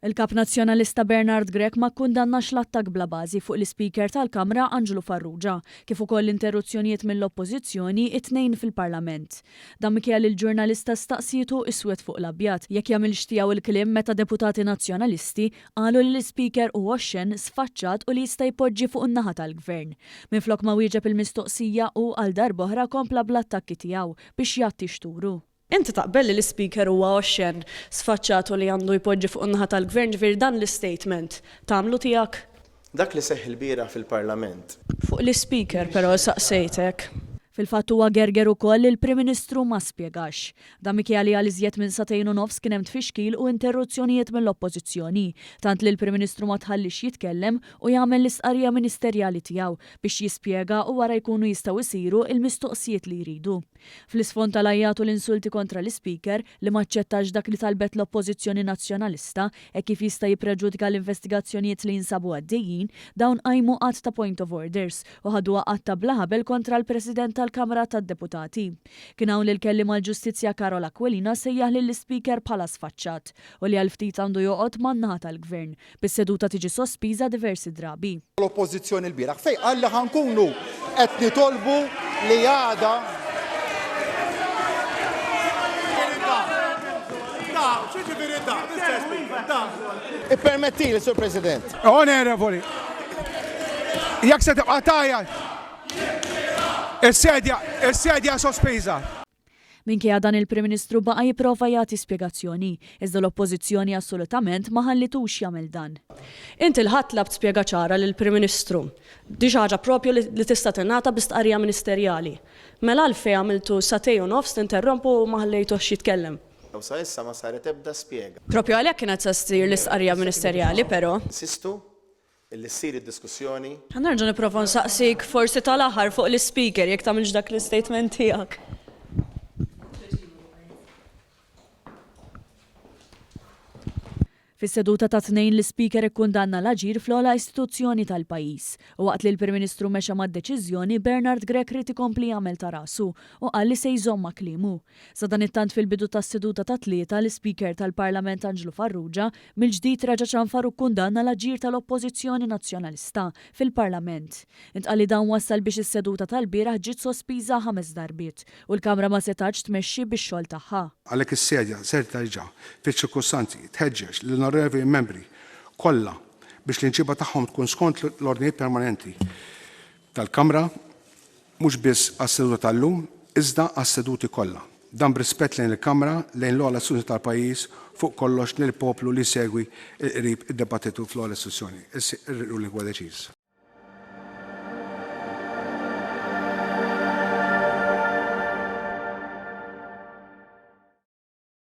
Il-Kap Nazzjonalista Bernard Grech ma kkundannax l-attakk bla bażi fuq l-Ispeaker tal-Kamra Anġlu Farrugia, kif ukoll l-interruzzjonijiet mill-Oppożizzjoni it-Tnejn fil-Parlament. Dan minkejja li l-ġurnalista staqsietu iswed fuq l-abjad jekk jagħmilx tiegħu l-kliem meta deputati Nazzjonalisti qalu li l-Ispeaker hu oxxen, sfaċċat u li jista' jpoġġi fuq in-naħa tal-Gvern. Minflok ma wieġeb il-mistoqsija hu għal darb'oħra kompla bl-attakki tiegħu biex jgħatti xturu. Inti taqbel li l-Ispeaker huwa oxxen, sfaċċat u li għandu jpoġġi fuq in-naħa tal-Gvern, ġifieri dan l-istatement tagħmlu tiegħek? Dak li seħħ ilbieraħ fil-Parlament. Fuq l-Ispeaker però saqsejtek. Fil-fatt huwa gerger ukoll li l-Prim Ministru ma spjegax. Dan minkejja li għal iżjed minn sagħtejn u nofs kien hemm tfixkil u interruzzjonijiet mill-Oppożizzjoni, tant li l-Prim Ministru ma tħalliex jitkellem u jagħmel l-istqarrija ministerjali tiegħu biex jispjega u wara jkunu jistgħu jsiru l-mistoqsijiet li jridu. Fl-isfond tal-għajjat u l-insulti kontra l-Ispeaker, li ma aċċettax dak li talbet l-Oppożizzjoni Nazzjonalista, hekk kif jista' jippreġudika l-investigazzjonijiet li jinsabu għaddejjin, dawn qajmu għadd ta' point of orders u ħaduha qatta' bla ħabel kontra l-President tal-Kamra tad-Deputati. Kien hawn li l-Kelliem għall-Ġustizzja Karol Aquilina sejjaħ lill-Ispeaker bħala sfaċċat u li għal ftit għandu joqgħod man-naħa tal-Gvern, bis-seduta tiġi sospiża diversi drabi. L-Oppożizzjoni lbieraħ fejn qal li ħa nkunu qed nitolbu li għada Ippermettili, Sur President. Onorevoli, jekk se tibqa' tgħajjat, is-sedja, is-sedja sospiża. Minkejja dan il-Prim Ministru baqa' jipprova jagħti spjegazzjoni, iżda l-Oppożizzjoni assolutament ma ħallitux jagħmel dan. Inti l-Ħadd tlabt spjega ċara lill-Prim Ministru. Di xi ħaġa propju li tista' tingħata bi stqarrija ministerjali. Mela għalfejn għamiltu sagħtejn u nofs tinterrompu u ma ħallejtuhx jitkellem? U sa issa ma saret ebda spjega. Propju għalhekk kienet se ssir l-istqarrija ministerjali, però. Insistu Illi ssir id-diskussjoni. Ħa nerġa' nipprova nsaqsik forsi tal-aħħar fuq l-ispeaker jekk tagħmilx dak l-istatement tiegħek. Fis-seduta tat-Tnejn l-Ispeaker ikkundanna l-aġir fl-ogħla istituzzjoni tal-pajjiż u waqt li l-Prim Ministru mexa mad-deċiżjoni, Bernard Grech ried ikompli jagħmel ta' rasu u qal li se jżomm ma' kliemu. Sadanittant fil-bidu tas-seduta tat-Tlieta, l-Ispeaker tal-Parlament Anġlu Farrugia mill-ġdid reġa' ċanfar u kkundanna l-aġir tal-Oppożizzjoni Nazzjonalista fil-Parlament. Intqal li dan wassal biex is-seduta tal-bieraħ ġiet sospiża ħames darbiet u l-Kamra ma setgħatx tmexxi bix-xogħol tagħha. Għalhekk is-Sedja ser terġa', fiċ-ċirkustanzi, tħeġġeġ lill-Onorevoli Membri kollha biex l-imġiba tagħhom tkun skont l-ordnijiet permanenti tal-Kamra, mhux biss għas-seduta tal-lum, iżda għas-seduti kollha. Dan b'rispett lejn il-Kamra, lejn l-ogħla istituzzjoni tal-pajjiż, fuq kollox lejn il-poplu li jsegwi l-qrib id-dibattitu fl-ogħla istituzzjoni. Ir-ruling huwa deċiż.